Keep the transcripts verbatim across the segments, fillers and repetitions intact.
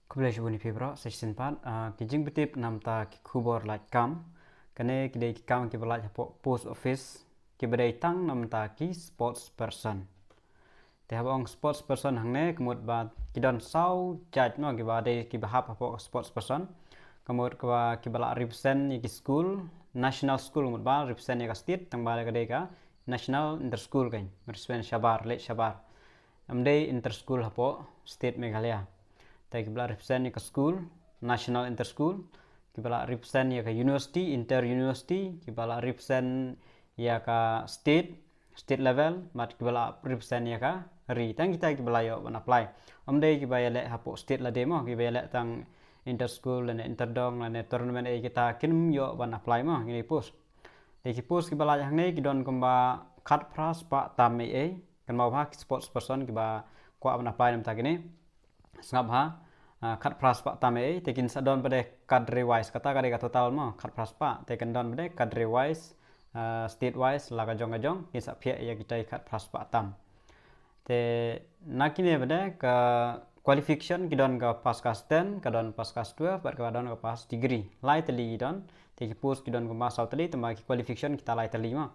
Khublei shibun ïa phi baroh, sa shisien pat, ah, ki jingpyntip namta ki khubor lait kam. Kane ki dei ki kam kiba lait hapoh post office, kiba dei tang namta ki sports person. Te haba ong sports person hangne, ka mut ba ki don saw jait mo kiba dei kiba hap hapoh sports person. Ka mut kiba, kiba lah represent ïa ki school, national school, ka mut ba represent ïa ka state, tang ba ka dei ka national inter school kan, represent shabar, leit shabar. Ym dei inter school hapoh state Meghalaya. Te kiba lah represent ïa ka school, national inter school, kiba lah represent ïa ka university, inter university, kiba lah represent ïa ka state, state level, bad kiba lah represent ïa ka ri. Tang kita kiba lah ïoh ban apply. Ym dei kiba ïaleh hapoh state lade mo, kiba ïaleh tang inter school, lane inter dong, lane tournament, eh, kita kim ïoh ban apply mo, kine ki post. Te ki post kiba lait hangne ki don kumba khatphra spah tam ei ei. Kynmaw bha ki sports person kiba kwah ban apply namta kine. Sngap bha, ah, khatphra spah tam ei ei, te kin sa don pat de cadre wise, kata ka dei ka total mo, khatphra spah, te kin don pat de cadre wise, ah, state wise, la ka jong ka jong, kin sa phiah ïa kita khatphra spah tam. Te na kine pat de ka qualification ki don ka pass class ten, ka don pass class twelve, bad ka don ka pass degree. Lai tylli ki don, te ki post ki don kumba saw tylli, te ma ki qualification kita lai tylli mo.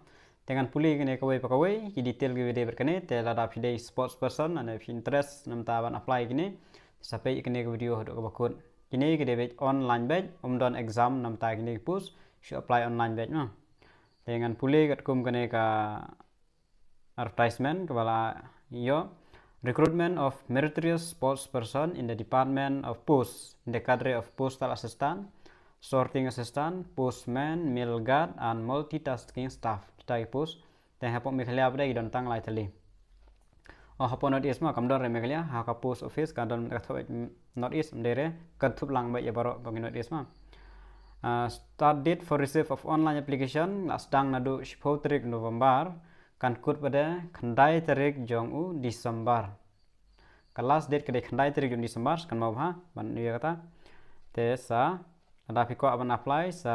Te ngan pule kine kawei pa kawei, ki detail kiba dei bad kine, te lada phi dei sports person, lane phi interest namta ban apply kine, sa peit kine ka video haduh kaba kut. Kine ki dei beit online beit, ym don exam namta kine ki post, shu apply online beit mo. Te ngan pule katkum kane ka advertisement kaba la ïoh. Recruitment of meritorious sports person in the department of post, in the cadre of postal assistant, sorting assistant, postman, mail guard, and multitasking staff. Kita ki post. Te hapoh Meghalaya pat de ki don tang lai tylli. Oh, hapoh North East mo, kam don re Meghalaya, ha ka post office, ka don ka thoh North East, ym dei re, ka thup lang beit ïa baroh ka North East mo. Ah, start date for receive of online application, la sdang naduh shiphew tarik November, kan kut pat de khyndai tarik jong u December. Ka last date ka dei khyndai tarik jong December, kynmaw bha, ban ïa kata. Te sa, lada phi kwah ban apply, sa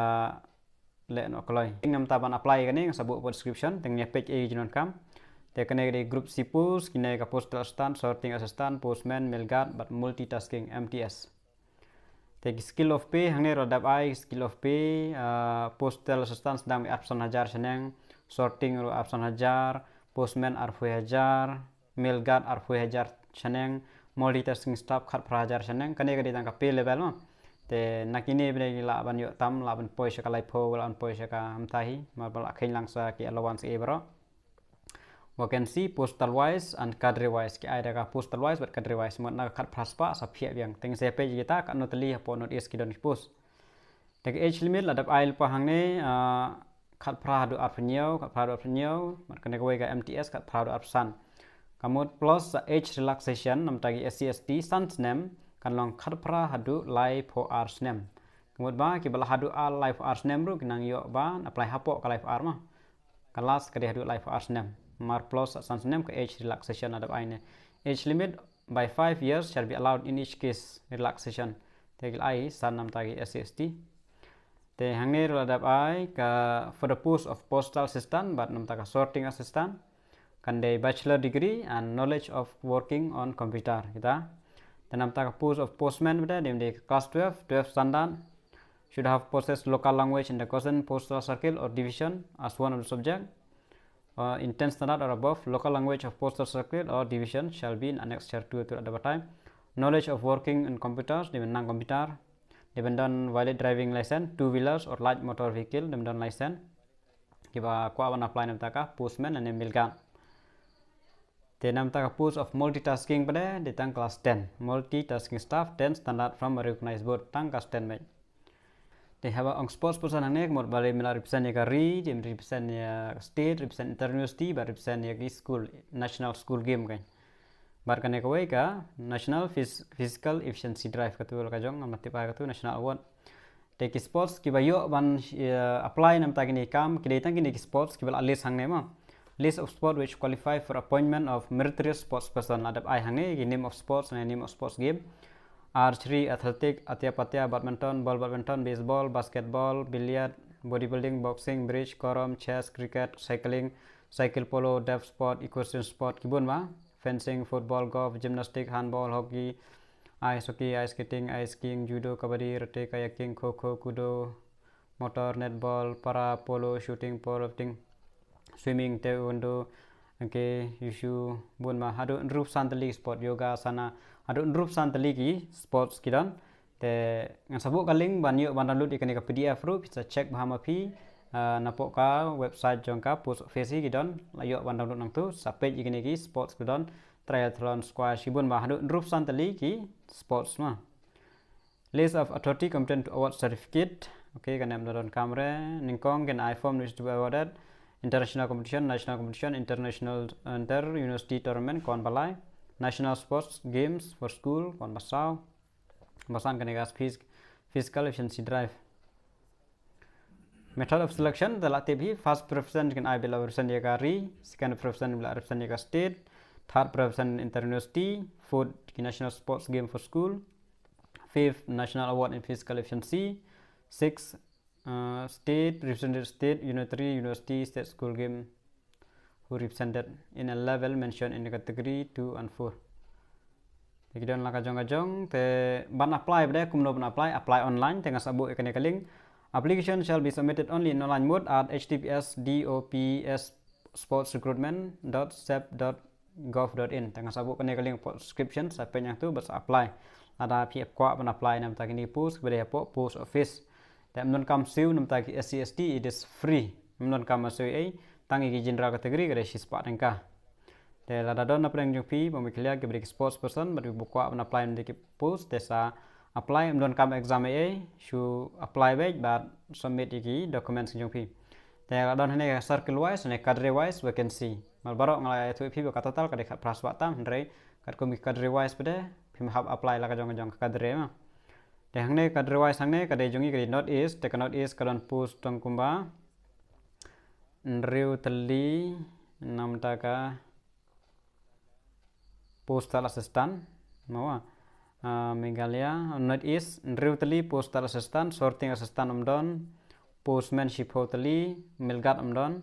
leh noh kloi. Link namta ban apply kane, nga sa buh hapoh description, te ngin ïa peit ei jingdonkam. Te kane ka dei group C post, kine ka postal assistant, sorting assistant, postman, mail guard, bad multitasking, M T S. Te ki scale of pay, hangne ruh la dep ai, scale of pay, ah, postal assistant sdang beit arphew san hajar shaneng, sorting ruh arphew san hajar, postman arphew hajar, mail guard arphew hajar shaneng, multitasking staff khatphra hajar shaneng, kane ka dei tang ka pay level mo. Te na kine pat de lah ban ïoh tam, lah ban poi sha ka laiphew, lah ban poi sha ka, ym thahi, mar ba la kheiñ lang sa ki allowance ei baroh. Vacancy, postal wise and cadre wise. Ki ai da ka postal wise bad cadre wise. Mut na ka khatphra spah sa phiah biang. Te ngin sa peit kita katno tylli hapoh North East ki don ki post. Te ka age limit la dep ai lypa hangne, ah, khatphra haduh arphew hynñiew, khatphra haduh arphew hynñiew, bad kane kawei ka M T S khatphra haduh arphew san. Ka mut plus sa age relaxation, namta ki S C S T san snem, kan long khatphra haduh laiphew ar snem. Ka mut ba kiba la haduh ar laiphew ar snem ruh ki nang ïoh ban apply hapoh ka laiphew ar mo. Ka last ka dei haduh laiphew ar snem. Mar plus san snem ka age relaxation la dep ai ne. Age limit by five years shall be allowed in each case relaxation. Te ki la ai san namta ki S C S T. Te hangne ruh la dep ai ka for the post of postal assistant bad namta ka sorting assistant. Kan dei bachelor degree and knowledge of working on computer kita. Te namta ka post of postman bad dei class twelve, twelve standard. Should have possessed local language in the chosen postal circle or division as one of the subject. Uh, in ten standard or above, local language of postal circle or division shall be in annexure two to the time. Knowledge of working in computers, dei ban nang computer, dei ban don valid driving license, two wheelers or light motor vehicle, dei ban don license. Kiba kwah ban apply namta ka postman lane mail guard. Te namta ka post of multitasking pat de, dei tang class ten. Multitasking staff, ten standard from a recognized board, tang class ten beit. Te haba ong sports person hangne, ka mut ba dei me la represent ïa ka ri, dei me represent ïa ka state, represent inter university, bad represent ïa ki school, national school game kan. Bad kane kawei ka National Phys-, Physical Efficiency Drive katu la ka jong, ngam tip ai katu National Award. Te ki sports kiba ïoh ban, eh, apply namta kine ki kam, ki dei tang kine ki sports kiba la list hangne mo. List of sport which qualify for appointment of meritorious sports person. La dep ai hangne ki name of sports ne name of sports game. Archery, athletic, atia patia, badminton, ball badminton, baseball, basketball, billiard, bodybuilding, boxing, bridge, carom, chess, cricket, cycling, cycle polo, def sport, equestrian sport, ki bun ba. Fencing, football, golf, gymnastic, handball, hockey, Ice hockey, ice skating, ice skiing, judo, kabaddi, karate, kayaking, kho kho, kudo, motor, netball, para, polo, shooting, powerlifting, swimming, taekwondo, hangke, wushu, bun ma, haduh hynriewphew san tylli sport, yoga, asana, haduh hynriewphew san tylli ki sports ki don. Te ngan sa buh ka link ban ïoh ban download ïa kane ka P D F ruh, phi sa check bha ma phi, ah, napoh ka website jong ka post office hi ki don, la ïoh ban download nangtu, sa peit ïa kine ki sports ki don, triathlon, squash, shibun bha, haduh hynriewphew san tylli ki sports ma. List of authority competent to award certificate. Okay, kane ym donkam re. Nyngkong, kane form is to be awarded. International competition, national competition, international, inter university tournament, kon ba lai. National sports games for school, kon ba saw. Ba san, kane ka phys-, physical efficiency drive. Method of selection, te la tip hi, first preference kin ai ba la represent ïa ka ri, second preference ba la represent ïa ka state, third preference inter university, fourth ki national sports game for school, fifth national award in physical efficiency, sixth, uh, state, represented state, unitary, university, state school game, who represented in a level mentioned in the category two and four. Te ki don la ka jong ka jong, te ban apply bad kumno ban apply, apply online, te nga sa buh ïa kane ka link. Application shall be submitted only in online mode at H T T P S D O P S sports recruitment dot sep dot gov dot in. Te nga sa buh kane ka link, subscription, sa peit nangtu bad sa apply. Lada phi kwah ban apply namar ta kine ki post, ki ba dei hapoh post office. Te ym donkam siew namar ta ki S C S T, it is free. Ym donkam siew ei, tang ïa ki general category ka dei shispah tyngka. Te lada don na pdeng jong phi, ba me clear ki ba dei ki sports person, bad ba kwah ban apply namar ta ki post, te sa apply, ym donkam exam ei ei, shu apply beit bad submit ïa ki documents jong phi. Te lada don hangne circle wise ne cadre wise vacancy. Namar baroh nga la ïathuh ïa phi ba ka total ka dei khatphra spah tam, hynrei katkum ki cadre wise pat de, phim hap apply la ka jong ka jong ka cadre ma. Te hangne cadre wise hangne ka dei jong ngi ka dei North East, te ka North East ka don post tang kumba hynriew tylli namar ta ka postal assistant, mo wa. Ah, Meghalaya, North East, hynriew tylli postal assistant, sorting assistant ym don, postman shiphew tylli, mail guard ym don,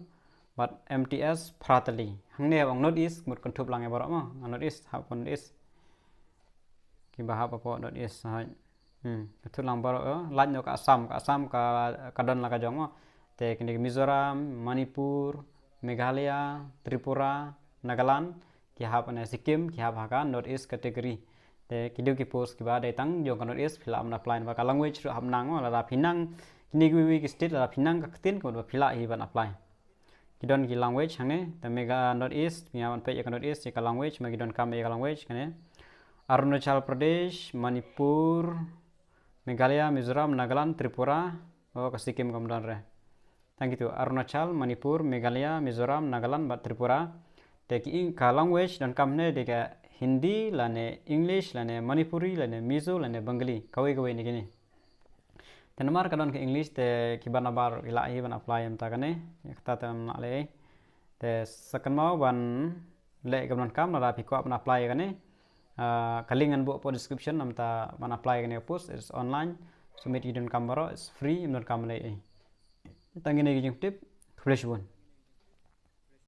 bad M T S phra tylli. Hangne ong North East, mut kynthup lang ïa baroh mo, North East, hap North East. Ki ba hap hapoh North East, hai. Hmm, kynthup lang baroh, eh, lait noh ka Assam, ka Assam ka, ka don la ka jong mo. Te kine ki Mizoram, Manipur, Meghalaya, Tripura, Nagaland, ki hap ne Sikkim, ki hap ha ka North East category. Te ki dei ki post ki ba dei tang jong ka North East, phi lah ban apply, ba ka language ruh hap nang mo, lada phi nang kine ki wei wei ki state, lada phi nang ka ktien, ka mut ba phi lah hi ban apply. Ki don ki language hangne, te Megha-, North East, phi hap ban peit ïa ka North East, ïa ka language, ma ki donkam ïa ka language, kane. Arunachal Pradesh, Manipur, Meghalaya, Mizoram, Nagaland, Tripura, oh, ka Sikkim kam don re. Tang kitu, Arunachal, Manipur, Meghalaya, Mizoram, Nagaland, bad Tripura. Te ki ing-, ka language donkam hangne dei ka Hindi, lane English, lane Manipuri, lane Mizo, lane Bengali. Kawei kawei na kine. Te namar ka don ka English te ki ba nabar ki lah hi ban apply mynta kane. Ïa kata te ym lah lei. Te sa kynmaw ban leh ïa ka ban kam lada phi kwah ban apply ïa kane. Ah, ka link ngan buh hapoh description namar ta ban apply ïa kane ka post, it's online. Submit ïa ki donkam baroh, it's free, ym donkam lei ei. Tang kine ki jingtip, khublei shibun.